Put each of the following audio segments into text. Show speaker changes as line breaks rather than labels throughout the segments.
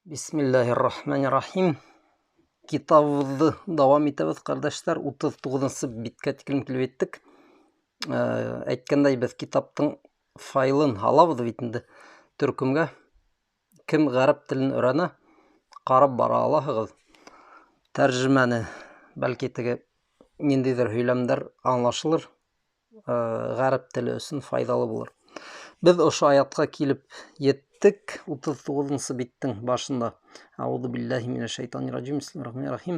Бисмиллаһир-рахманир-рахим. Китабыбыҙҙы дауам итәбеҙ, ҡәрҙәштәр. 39-нсы биткә тиклем килеп еттек. Әйткәндәй, беҙ китаптың файлын һалабыҙ бит инде төркөмгә. Кем ғәрәп телен өйрәнә, ҡарап бара алаһығыҙ. Тәржемәне, бәлки теге ниндәйҙер һөйләмдәр аңлашылыр, ғәрәп теле өсөн файҙалы булыр. Беҙ ошо аятҡа килеп еттек, 39-нсы биттең башында. Әғуҙу биллаһи минәш шайтанир раджим, бисмиллаһир-рахманир-рахим.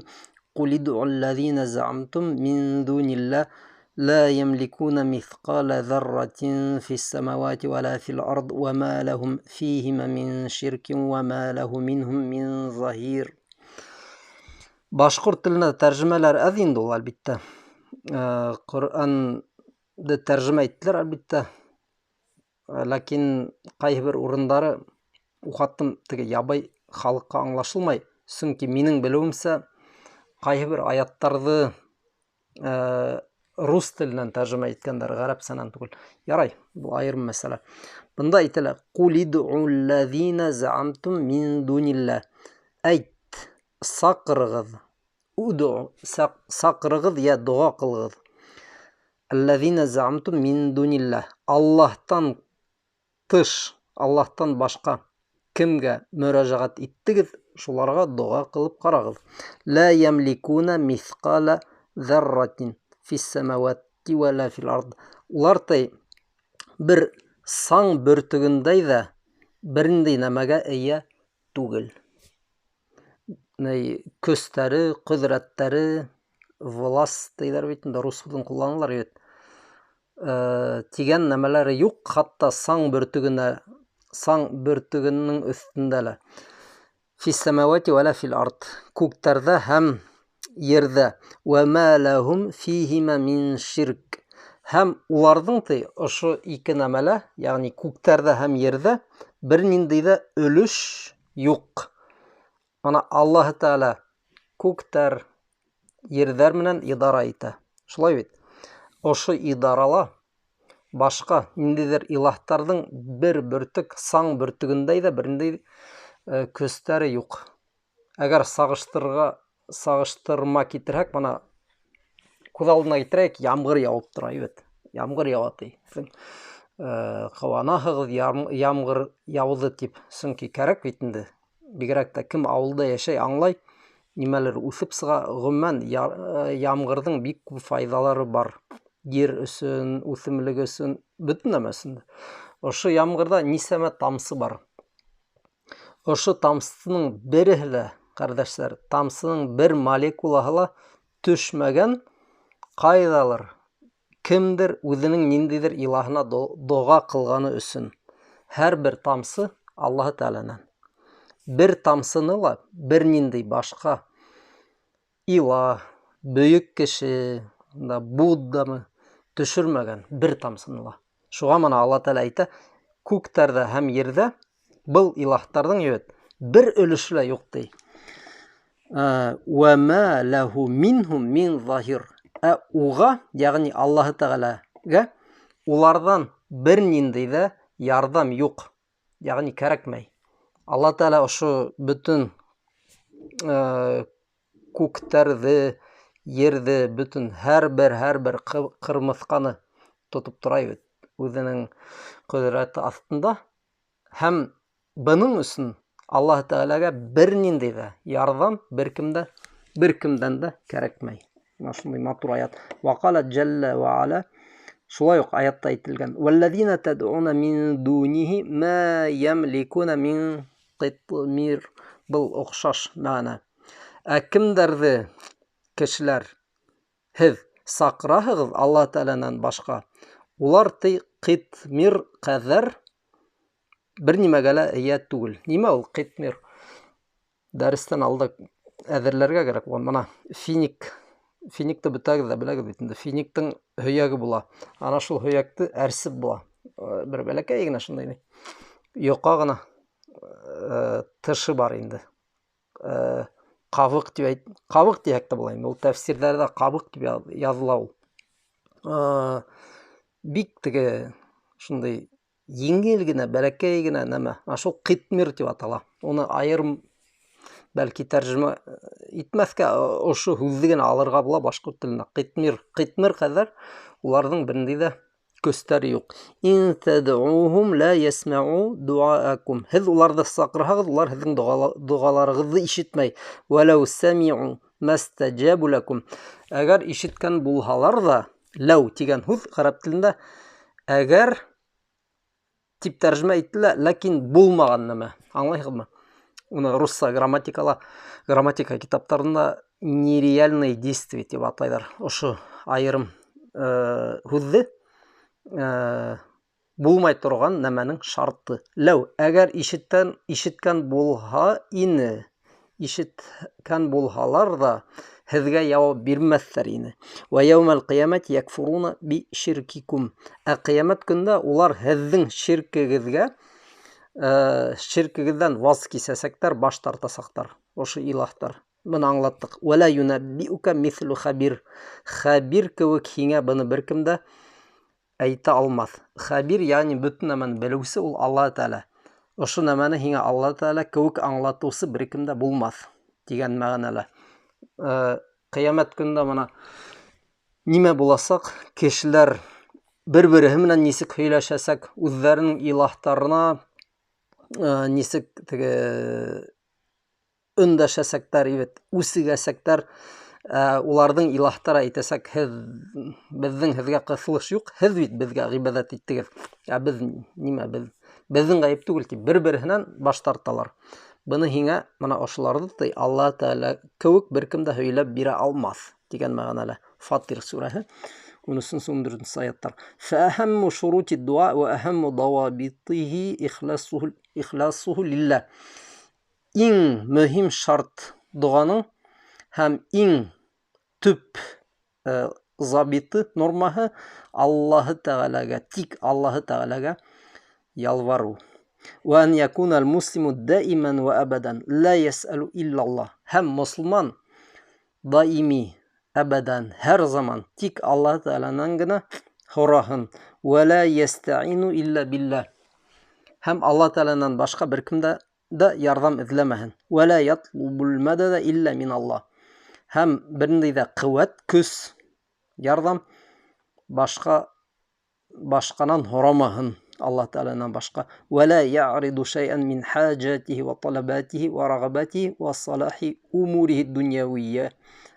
Ҡул идъуллазина заамтум мин дунилла ла ямликуна миҫҡала зарратин фис-самавати ва ла фил-ард ва ма лахум фихима мин ширкин ва ма лаху минһум мин заһир. Башҡорт теленә тәржемәләр әҙ инде ул, әлбиттә. Ҡөрьәнде тәржемә иттеләр, әлбиттә. Ләкин ҡайһы бер урындары уҡаттым, теге ябай халыҡҡа аңлашылмай. Сөнки минең белеүемсә, ҡайһы бер аяттарҙы рус теленән тәржемә иткәндәр, ғәрәпсәнән түгел. Ярай, был айырым мәсьәлә. Бында әйтелә: Ҡул идъуллазина заамтум мин дунилла. Әйт, саҡырығыҙ. Удъу, саҡырығыҙ йә доға ҡылығыҙ. Аллазина заамтум мин дунилла. Аллаһтан тыш, Аллаһтан башҡа кемгә мөрәжәғәт иттегеҙ, шуларға доға ҡылып ҡарағыҙ. Ла ямликуна миҫҡала зарратин фис-самавати ва ла фил-ард. Улар тай бер саң бөртөгөндәй ҙә бер ниндәй нәмәгә эйә түгел. Ней, көстәре, ҡөҙрәттәре, власть тейҙәр бит инде, рус һүҙен ҡулланалар бит. Тигән нәмәләре юҡ, хатта саң бөртөгөнә, саң бөртөгөнөң өҫтөндә лә. Фис-самавати ва ла фил-ард. Күктәрҙә һәм ерҙә. Ва ма лахум фихима мин ширк. Һәм уларҙың ти ошо ике нәмәлә, йәғни күктәрҙә һәм ерҙә бер ниндәй ҙә өлөш юҡ. Ана Аллаһы Тәғәлә күктәр, ерҙәр менән идара итә. Шулай бит? Ошо идарала башҡа ниндәйҙер илаһтарҙың бер бөртөк, саң бөртөгөндәй ҙә бер ниндәй көстәре юҡ. Әгәр сағыштырма китерһәк, бына күҙ алдына китерәйек, ямғыр яуып тора, бит. Ямғыр яуа ти. Ҡыуанаһығыҙ, ямғыр яуҙы тип, сөнки кәрәк бит инде. Бигерәк тә кем ауылда йәшәй, аңлай, нимәлер үҫеп сыға. Ғөмүмән, ямғырҙың бик күп файҙалары бар. Ер өсөн, үҫемлек өсөн, бөтөн нәмә өсөн. Ошо ямғырҙа нисәмә тамсы бар. Ошо тамсының береһе лә, ҡәрҙәштәр, тамсының бер молекулаһы ла төшмәгән ҡайҙалыр. Кемдер үҙенең ниндәйҙер илаһына доға ҡылғаны өсөн. Һәр бер тамсы Аллаһы Тәғәләнән. Бер тамсыны ла бер ниндәй башҡа илаһ, бөйөк кеше, да, Буддамы төшөрмәгән бер тамсыны ла. Шуға мына Аллаһ Тәғәлә әйтә, күктәрҙә һәм ерҙә был илаһтарҙың бит бер өлөшө лә юҡ ти. Вә мә ләһу минһум мин заһир. Ә уға, йәғни Аллаһы Тәғәләгә, уларҙан бер ниндәй ҙә ярҙам юҡ, йәғни кәрәкмәй. Аллаһ Тәғәлә ошо бөтөн күктәрҙе, ерҙе, бөтөн һәр бер ҡырмыҫҡаны тотоп тора бит үҙенең ҡөҙрәте аҫтында. Һәм бының өсөн Аллаһ Тәғәләгә бер ниндәй ҙә ярҙам бер кемдән дә кәрәкмәй. Мына шундай матур аят. Ваҡала джәллә вә аля. Шулай уҡ аятта әйтелгән. Вәлләзина тәдғуна мин дунихи ма ямликуна мин ҡитмир. Был оҡшаш мәғәнә. Ә кемдәрҙе кешеләр һеҙ саҡыраһығыҙ Аллаһ Тәғәләнән башҡа, улар ти ҡитмир ҡәҙәр бер нимәгә лә эйә түгел. Нимә ул ҡитмир? Дәрестән алда әҙерләргә кәрәк булған. Мына финик, финикты бөтәгеҙ ҙә беләгеҙ бит инде. Финиктең һөйәге була. Ана шул һөйәкте әрсеп була. Бер бәләкәй генә шундай ни. Йоҡа ғына тышы бар инде. Ҡабыҡ тип әйт, ҡабыҡ тиһәк тә була инде. Ул тәфсирҙәрҙә ҡабыҡ тип яҙыла ул. Бик теге шундай еңел генә, бәләкәй генә нәмә. Ана шул ҡитмир тип атала. Уны айырым Бәлки тәржемә итмәҫкә, ошо һүҙҙе генә алырға була башҡорт теленә. Ҡитмир, ҡитмир ҡәҙәр уларҙың берендәй ҙә көстәре юҡ. Ин тәдғуһум ла ясмау дуаакум. Һеҙ уларҙы саҡырһағыҙ, улар һеҙҙең доғаларығыҙҙы ишетмәй. Вәләү сәмиу мәстәҗәбу ләкум. Әгәр ишеткән булһалар ҙа, ләү тигән һүҙ ғәрәп телендә әгәр тип тәржемә ителә, ләкин булмаған нәмә. Аңлайһығыҙмы? Уны русса грамматикала, грамматика китаптарында нереальные действия тип атайҙар. Ошо айырым һүҙҙе булмай торған нәмәнең шарты. Ләү, әгәр ишеткән булһа ине, ишеткән булһалар ҙа, һеҙгә яуап бирмәҫтәр ине. Вә яумәл ҡиәмәт якфуруна би ширкикум. Ә ҡиәмәт көндә улар һеҙҙең ширкегеҙгә, ширкегеҙҙән ваз кисәсәктәр, баш тартасаҡтар. Ошо илаһтар. Быны аңлаттыҡ. Вә лә юнәббиука мислу хәбир. Хәбир кеүек һиңә быны бер кем дә әйтә алмаҫ. Хәбир, ягъни бөтөн нәмәне белеүсе ул Аллаһ Тәғәлә. Ошо нәмәне һиңә Аллаһ Тәғәлә кеүек аңлатыусы бер кем дә булмаҫ тигән мәғәнәлә. Ҡиәмәт көндә бына нимә буласаҡ? Кешеләр бер-береһе менән нисек һөйләшәсәк, үҙҙәренең илаһтарына нисек теге өндәшәсәктәр, бит, үсегәсәктәр. Уларҙың илаһтары әйтәсәк, һеҙ, беҙҙең һеҙгә ҡыҫылыш юҡ, һеҙ бит беҙгә ғибәҙәт иттегеҙ. Ә беҙ нимә, беҙҙең ғәйеп түгел тип бер-береһенән баш тарталар. Быны һиңә бына ошоларҙы ти Аллаһ Тәғәлә кеүек бер кем дә һөйләп бирә алмаҫ тигән мәғәнәлә. Фатир сүрәһе 13-нсе 14-нсе аяттар. Фәәһәмму шурути дуа ва әһәмму дауабитихи ихласуху лилла. Иң мөһим шарт доғаның һәм иң төп забиты, нормаһы Аллаһы Тәғәләгә, тик Аллаһы Тәғәләгә ялварыу. Вә ан якуна аль-муслиму даиман ва абадан ла ясалу илля Аллаһ. Һәм мосолман даими, әбәдән, һәр заман тик Аллаһы Тәғәләнән генә һораһын. Вә ла ястаину илля биллаһ. Һәм Аллаһ Тәғәләнән башҡа бер кем дә ярҙам эҙләмәһен. Вә ла ятлубул мәдәдә илля мин Аллаһ. Һәм бер ниндәй ҙә ҡеүәт, көс, ярҙам башҡанан һорамаһын Аллаһ Тәғәләнән башҡа. Вә ла яъриду шәйән мин хажатихи ва талабатихи ва рағабатихи ва салахи умурихи дуньявийя,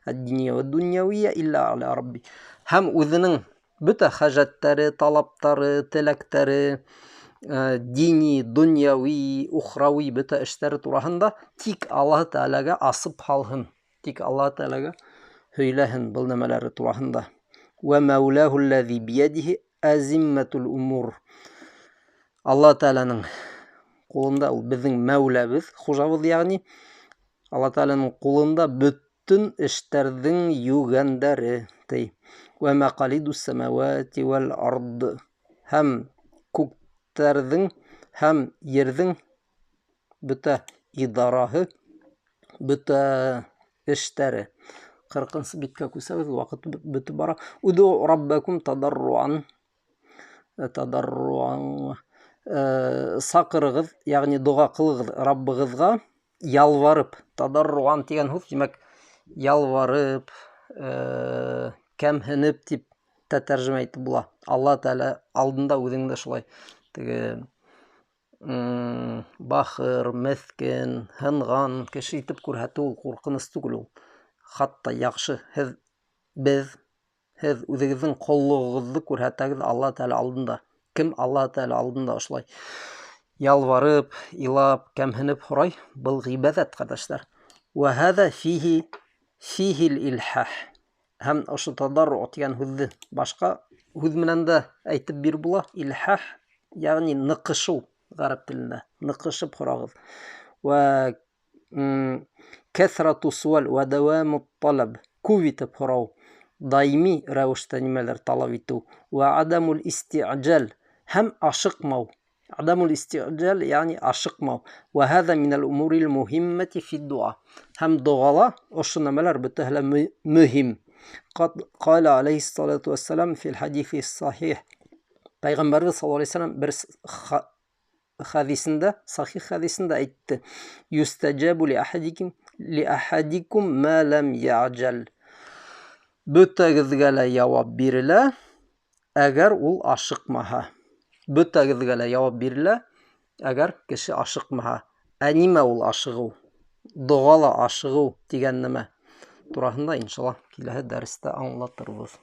ад-динья ва дуньявийя илля аля рабби. Һәм үҙенең бөтә хажаттары, талаптары, теләктәре, дини, дуньяви, ухрауи бөтә эштәре тураһында тик Аллаһ Тәғәләгә асып һалһын, тик Аллаһ Тәғәләгә һөйләһен был нәмәләре тураһында. Вә мәүләһу аллази биядиһи азимматул умур. Аллаһ Тәғәләнең ҡулында ул беҙҙең мәүләбеҙ, хужабыҙ, ягъни Аллаһ Тәғәләнең ҡулында бөтөн эштәрҙең йүгәндәре, ти. Вә мәҡалидус самавати вәл ард. Һәм күктәрҙең һәм ерҙең бөтә идараһы, бөтә эштәре. 40-нсы биткә күсәбеҙ, ваҡыт бөтөп бара. Уду раббакум тадарруан. Тадарруан. Саҡырығыҙ, ягъни доға ҡылығыҙ Раббығыҙға ялварып. Тадарруан тигән һүҙ, тимәк, ялварып, кәмһенеп тип тә тәржемә итеп була. Аллаһ Тәғәлә алдында үҙеңде шулай теге, бахыр, меҫкен, һынған кеше итеп күрһәтеү ул ҡурҡыныс түгел ул. Хатта яҡшы, һеҙ үҙегеҙҙең ҡоллоғоғоҙҙо күрһәтәгеҙ Аллаһ Тәғәлә алдында. Кем Аллаһ Тәғәлә алдында ошолай ялварып, илап, кәмһенеп һорай, был ғибәҙәт, ҡәрҙәштәр. Вә һәҙә фихил илхах. Һәм ошо тадарру тигән һүҙҙе башҡа һүҙ менән дә әйтеп биреп була. Илхах, ягъни ныҡышыу ғәрәп телендә, ныҡышып һорағыҙ. Вә кәҫрату суал вә дәваму талаб, күп итеп һорау, даими рәүештә нимәлер талап итеү. Вә адамул истиғжал, һәм ашыҡмау. Адамул истиғжал, ягъни ашыҡмау. Вә һәҙә минәл умурил муһиммәти фид дуа. Һәм доғала ошо нәмәләр бөтәһе лә мөһим. Ҡад ҡала алейһиссалату вассалам фил хадиси сахих. Пәйғәмбәрбеҙ саллаллаһу алейһи вәсәлләм бер хәдисендә, сахих хәдисендә әйтте: Юстаҗабу ли ахадикум Ли ахадикум ма ләм яъҗәл. Бөтәгеҙгә лә яуап бирелә, әгәр ул ашыҡмаһа. Бөтәгеҙгә лә яуап бирелә, әгәр кеше ашыҡмаһа. Ә нимә ул ашығыу? Доғала ашығыу тигән нәмә тураһында, иншаллаһ, киләһе дәрестә аңлатырбыҙ.